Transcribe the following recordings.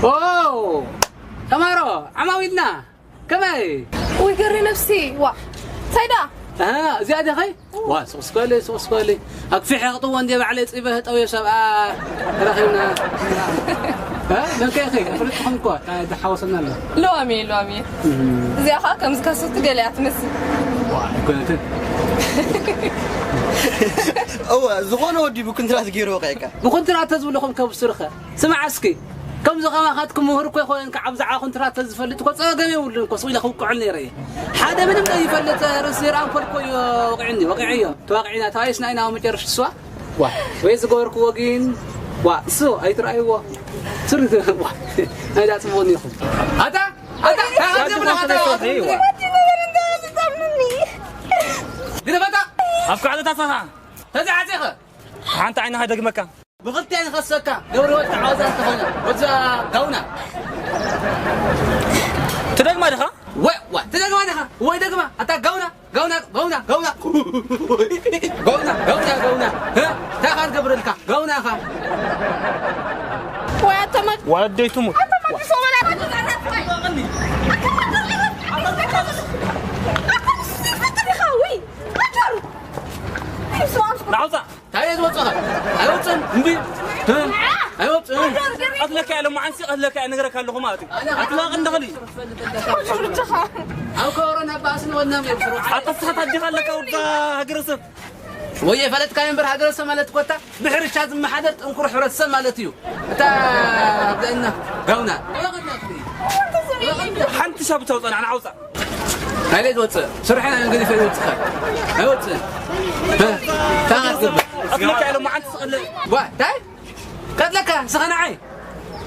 ኦ ተማሮ ዓማዊልና ከመይ? ውይ ገሪ ነብሲ ዋ እንታይ ደኣ ኣሃ እዚኣ ዲኺ? ዋ ሱቕ ስኮሊ ሱቕ ስኮሊ ኣግፊሐ ክጥዎ እንደ ባዕለይ ፂበ ጠውዮ ሰብኣ ረኺብና። እ? መን ከ ኢኺ? ኣፍልጥኹም እኮ ታ- ዝሓወሰና ኣሎ። ለዋሚ ለዋሚ እዚኣ ከዓ ከምዚ ከስቲ ገለ እያ ትመስል ዋ ኣይኮነትን። እወ ዝኾነ ወዲ ብኩንትራት ገይሩ ወቂዕካ ብኩንትራት ተዝብልኹም ከብስርኸ ስማዕ እስኪ ከምዚ ከማኻትኩም ምሁር እኮ ይኮነን ከዓ ብዛዕባ ኮንትራት ተዝፈልጥ እኮ ፀገም የብሉን እኮ ስቕ ኢለ ክውቅዑ ነይረ እየ ሓደ ምንም ዘይፈልጥ ርእሲ ርኣን ፈልኮ እዩ ወቂዕኒ ወቂዐዮ ተዋቂዕና ተባይስና ኢና መጨረሽ ስዋ ዋ ወይ ዝገበርክዎ ግን ዋ እሱ ኣይትረኣይዎ ስር ዋ ናይ ዳፅብቑኒ ኢኹም ኣታ ኣታ ግደፈታ ኣብ ካዕለታ ሰኻ ተዚዓፂኸ ሓንቲ ዓይንኻ ደግመካ ብኽልቲኣን ይኸሰካ ገብረ ወዲ ዓወዛ እንተኾነ ወዛ ጋውና ትደግማ ድኻ ወይ ወይ ትደግማ ዲኻ ወይ ደግማ ኣታ ጋውና ጋውና ጋውና ጋውና ጋውና ጋውና ጋውና እ? እንታይ ኻን ገብረልካ ጋውና ኢኻ ወይ ኣተመድ ወደይ ትሙት ንዓውፃ ታየ ዝወፅኻ ኣይወፅን እምቢ እ? ኣይወፅን ቀትለካ እየ ሎማዓንሲ ቀትለካ እየ ነግረካ ኣለኹ ማለት እዩ ኣትላቕ እንደኽል እዩ ኣብ ከበሮ ናብ ባእስን ወናም እዮም ስርዓ ኣታ ስኻ ታዲኻ ኣለካ ወዳ ሃገረሰብ ወይ የፈለጥካ እምበር ሃገረሰብ ማለት ኮታ ብሕርሻ ዝመሓደር ጥንኩር ሕብረተሰብ ማለት እዩ እታ ብእና ጋውና ሓንቲ ሻብ ተውፀና ንዓውፃ ናይለ ዝወፅእ ስርሕና እንግዲህ ይወፅኻ ኣይወፅእን ታኻት ግብር ቀትለካ እየ ሎማዓንሲ ቀትለ ዋ ታይ ቀትለካ ስኻ ንዓይ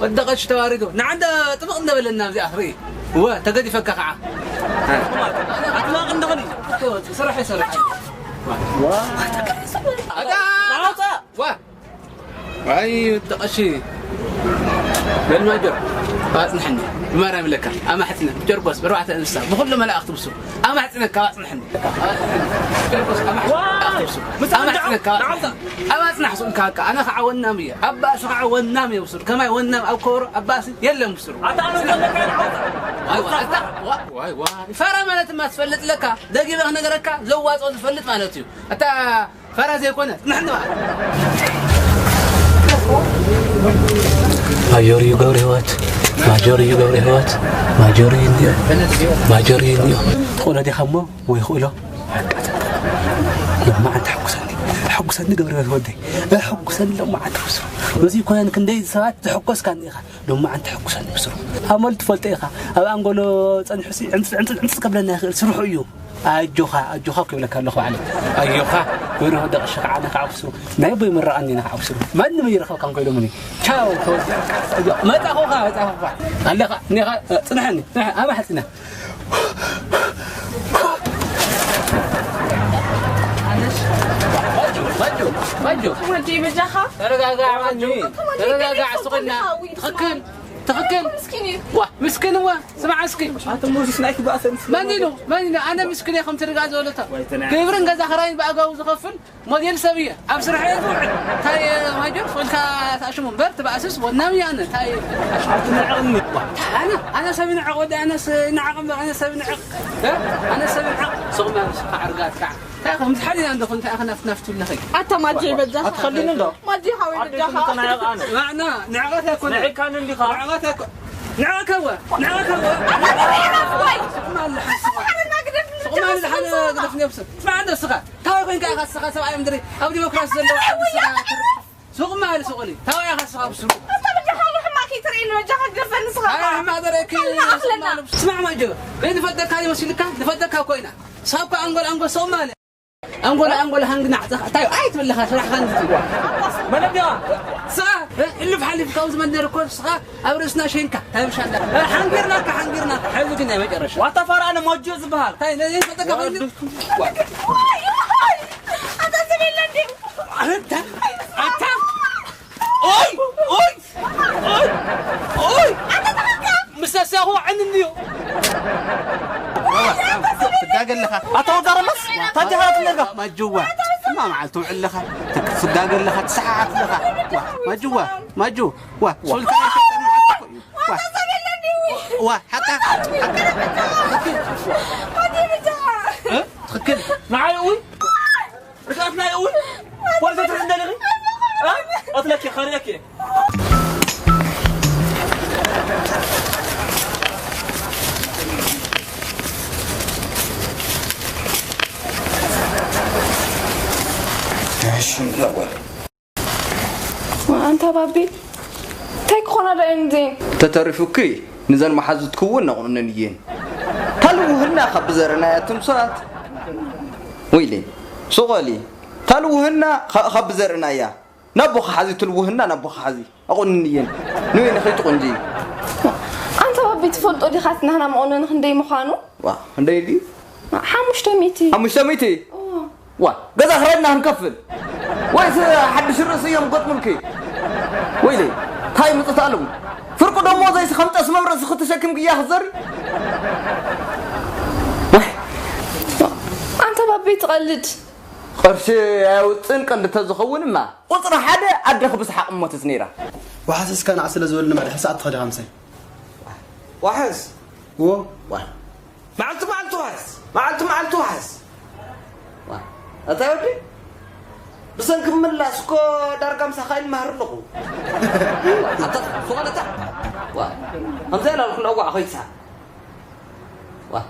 ወደቐች ተዋሪዶ ንዓንደ ጥብቕ እንደበለና እዚኣ ርኢ እወ ተገዲፈካ ከዓ ኣትላቕ እንደኽል እዩ ስራሕ ይሰርሕ ንዓውፃ ዋ ኣይ ወደቐሽ በል ማጆር ኣፅንሐኒ ብማርያም ለካ ኣማሕፅነ ጀርጎስ ብርባዕተ እንስሳ ብኩሉ መላእኽቲ ብሱ ኣማሕፅነካ ኣፅንሐኒ ጀርጎስ ኣማሕፅነካ ኣማሕፅነካ ኣማፅናሕ ስኡልካ በቃ ኣነ ከዓ ወናም እየ ኣባእሲ ከዓ ወናም እየ ብሱር ከማይ ወናም ኣብ ከበሮ ኣባእሲ የለን ብሱር ኣታ ኣነ ዘለካ ንዓውፃ ዋይ ዋይ ዋይ ዋይ ፋራ ማለት ድማ ትፈልጥ ለካ ደጊበ ክነገረካ ዘዋፅኦ ዝፈልጥ ማለት እዩ ኣታ ፋራ ዘይኮነ ንሕና ማጆር እዩ ገብረ ህይወት ማጆር እዩ ገብረ ህይወት ማጆር እዩ እንዲዮ ማጆር እዩ እንዲዮ ትኽእሎ ዲኻ እሞ ወይ ይኽእሎ ሎማዓንቲ ሕጉሰኒ ሕጉሰኒ ገብረ ህይወት ወደይ ሕጉሰኒ ሎማዓንቲ ርሱ በዚ ኮነን ክንደይ ሰባት ዘሐጎስካኒ ኢኻ ሎማዓንቲ ሕጉሰኒ ብስሩ ኣመሉ ትፈልጦ ኢኻ ኣብ ኣንጎሎ ፀኒሑሲ ዕምፅፅ ዕምፅፅ ከብለና ይኽእል ስርሑ እዩ ኣጆኻ ኣጆኻ እኮ ይብለካ ኣለኹ ባዕለይ ኣዮኻ ወይሮ ደቂ ሸኽዓነ ከዓ ክሱ ናይ ቦይ ምረቓኒ ኢና ከዓ ክሱ ማንም ይረኸብካ እንኮ ኢሎምኒ ቻው ተወዲእካ መፃኹኻ መፃኹኻ ኣለኻ እኒኻ ፅንሐኒ ፅንሐ ኣማሕፅነ ማጆ ማጆ ማጆ ወዲ በጃኻ ተረጋጋዕ ማጆ ተረጋጋዕ ስቑና ትኽክል ትኽክል ምስኪን እዩ ዋ ምስኪን እዋ ስማዕ እስኪ ኣቶ ሞዚስ ናይ ክባእሰን መን ኢሉ መን ኢሉ ኣነ ምስኪን እየ ከምቲ ርጋ ዝበለቶ ግብርን ገዛ ክራይን ብኣጋቡ ዝኸፍል ሞዴል ሰብ እየ ኣብ ስራሕ እየ ዝውዕል እንታይ ማጆር ስቕልካ ተኣሽሙ እምበር ትባእስስ ወናም እየ ኣነ እንታይ ኣትንዕቕኒ ኣነ ኣነ ሰብ ይንዕቕ ወዲ ኣነስ ይንዓቕ እምበር ኣነ ሰብ ይንዕቕ ኣነ ሰብ ይንዓቕ ስቕና ስኻ ዕርጋት ከዓ እንታይ ከምዚ ሓሊና እንደኹ እንታይ ኣኸናፍናፍቱ ኣለኸይ ኣታ ማጂ በጃኻ ኣትኸልኒ እንዶ ማጂ ሓወይ በጃኻ ተናያቕ ኣነ ማዕና ንዕቐት ኣይኮነ ንዒካን እንዲኻ ንዕቐት ኣይኮ ንዕቐከወ ንዕቐከወ ስቕማ ኣለሓስኻ ስቕማ ኣለሓነ ግደፍ ነብሰ ስማ እንደ ስኻ ታወይ ኮይንካ ኢኻ ስኻ ሰብኣይ ምድሪ ኣብ ዲሞክራሲ ዘለዎ ዓዲ ስኻ ስቕ ማል ስቕ ኢሊ ታወይ ኢኻ ስኻ ብስሩ ኣታ በጃኻ ሕማቕ ከይትርእየኒ በጃኻ ግደፈኒ ስኻ ኣይ ሕማቕ ዘርእየኪ ኣኽለና ስማዕ ማጆ ዘይንፈልጠካ ይመስልካ ንፈልጠካ እኮ ኢና ስኻ እኮ ኣንጎል ኣንጎል ስቕ ማል ኣንጎል ኣንጎል ሃንግ ናዕፀኻ እንታይ ኣይትብለኻ ስራሕኻ ንዝትዋ መለቢያ ስኻ እልፍ ሓሊፍ ካብዚ መደር እኮ ስኻ ኣብ ርእስና ሸንካ እንታይ ምሻለ ሓንጊርናካ ሓንጊርናካ ሕዚ ግን ናይ መጨረሻ ዋታ ፋራ ኣነ ሞጆ ዝበሃል እንታይ ነዚ ፈጠካ ኮይኑ ኣታ ኣታ ኦይ ኦይ ኦይ ኦይ ምስ ተሳኹ ዕንንዮ ትጋገ ኣለኻ ኣታ ወዳረመስ ታዲኻ ትነጋ ማጅዋ እማ መዓልቲ ውዕል ኣለኻ ትጋገ ኣለኻ ትሰሓሓት ኣለኻ ማጅዋ ማጁ ዋ ሶልካ ዋ ሓቃ ትኽክል። እ? ትኽክል። ንዓይ እውን ርግኣት ናይ እውን ወርዘ ትርኢ እንደለኺ እ? ቀትለኪ ኸሪአኪ። ሽንታ ጓል ኣንታ ባቢ እንታይ ክኾና ዳ እየን እዚኤን? ተተሪፉኪ ንዘን መሓዙትኪ እውን ነቑንነን እየን። ታልውህና ካብ ብዘርእናያ ትምሳት ወይለይ ሱቐሊ ታልውህና ካብ ብዘርእናያ ናቦ ክሓዚ ትልውህና ናቦ ክሓዚ ኣቑንን እየን ንወይነ ከይትቑንጂ። ኣንታ ባቢ ትፈልጦ ዲኻስ ናህና መቑነን ክንደይ ምዃኑ? ዋ ክንደይ ድዩ? ሓሙሽተ ሚእቲ። ሓሙሽተ ሚእቲ? ዋ ገዛ ክራይና ክንከፍል ወይስ ሓድሽ ርእሲ እዮም ገጥሙልኪ? ወይለይ እንታይ ምፅት ኣለሙ? ፍርቁ ደሞ ዘይሲ ከም ጠስመም ርእሲ ክትሸክም ግያ ክትዘሪ? ወይ ኣንተ ባበይ ትቐልድ? ቅርሺ ኣየውፅን ቀንዲ ተዝኸውን እማ ቁፅሪ ሓደ ኣደኺ ብስሓቕ እሞትስ ነይራ። ዋሕስ እስካ ንዓ ስለ ዝበሉ ንመድሒ ሰዓት ትኸዲ ከምሰይ ዋሕስ ዎ ዋ መዓልቲ መዓልቲ ዋሕስ መዓልቲ መዓልቲ ዋሕስ ዋ ኣታ ወዲ ብሰንኪ ምላስ እኮ ዳርጋ ምሳኻ ኢል ማህር ኣለኹ ኣታ ዝኾነታ ዋ ከምዚ ኢላልኩ ለዋ ኮይሳ ዋ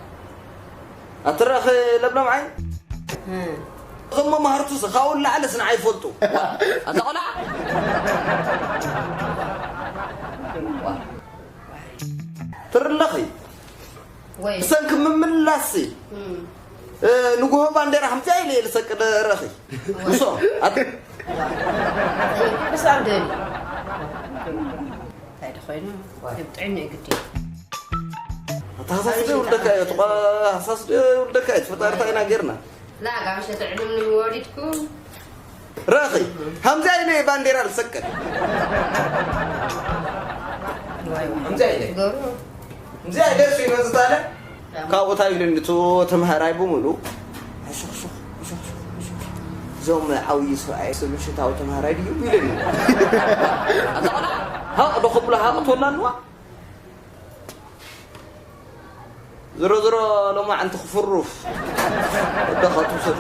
ኣትረኽ ለብሎም ዓይን እዞም መማህርቱ ካብኡ ላዕሊ ስንዓ ይፈልጡ ኣታ ቆልዓ ትርለኺ ወይ ብሰንኪ ምምላስሲ እም፣ ንጉሆ ባንዴራ ከምዚኣ ኢለ እየ ዝሰቅድ ረኺ ንሶ ኣት- ብሳብ ደሊ እንታይ ዶ ኮይኑ ግን ጥዕና እዩ ግዲ ኣተሓሳስዶ ይውልደካ እዩ ኣተሓሳስዶ ይውልደካ እዩ ፈጣሪ እንታይ ኢና ጌርና لا قام شتعلم من والدكم ረኺ ከምዚኣ ኢለ እየ ባንዴራ ዝሰቅድ ከምዚኣ ኢለ እዚኣ ደርሱ ይመፅእ ታለ ካብኡ እንታይ ኢሉኒ እቲ ተምሃራይ ብምሉ ሕሹኽሹኽ ሕሹኽሹኽ ሕሹኽሹኽ እዞም ዓብዪ ሰብኣይ ስሉ ሽታዊ ተምሃራይ ድዩ ኢሉኒ ኣታ ቆልዓ ሃቕ ዶ ከብሎ ሃቕ ትወላ ኣለዋ ዝሮ ዝሮ ሎማዕንቲ ክፍሩፍ ወደኻ ትውሰድ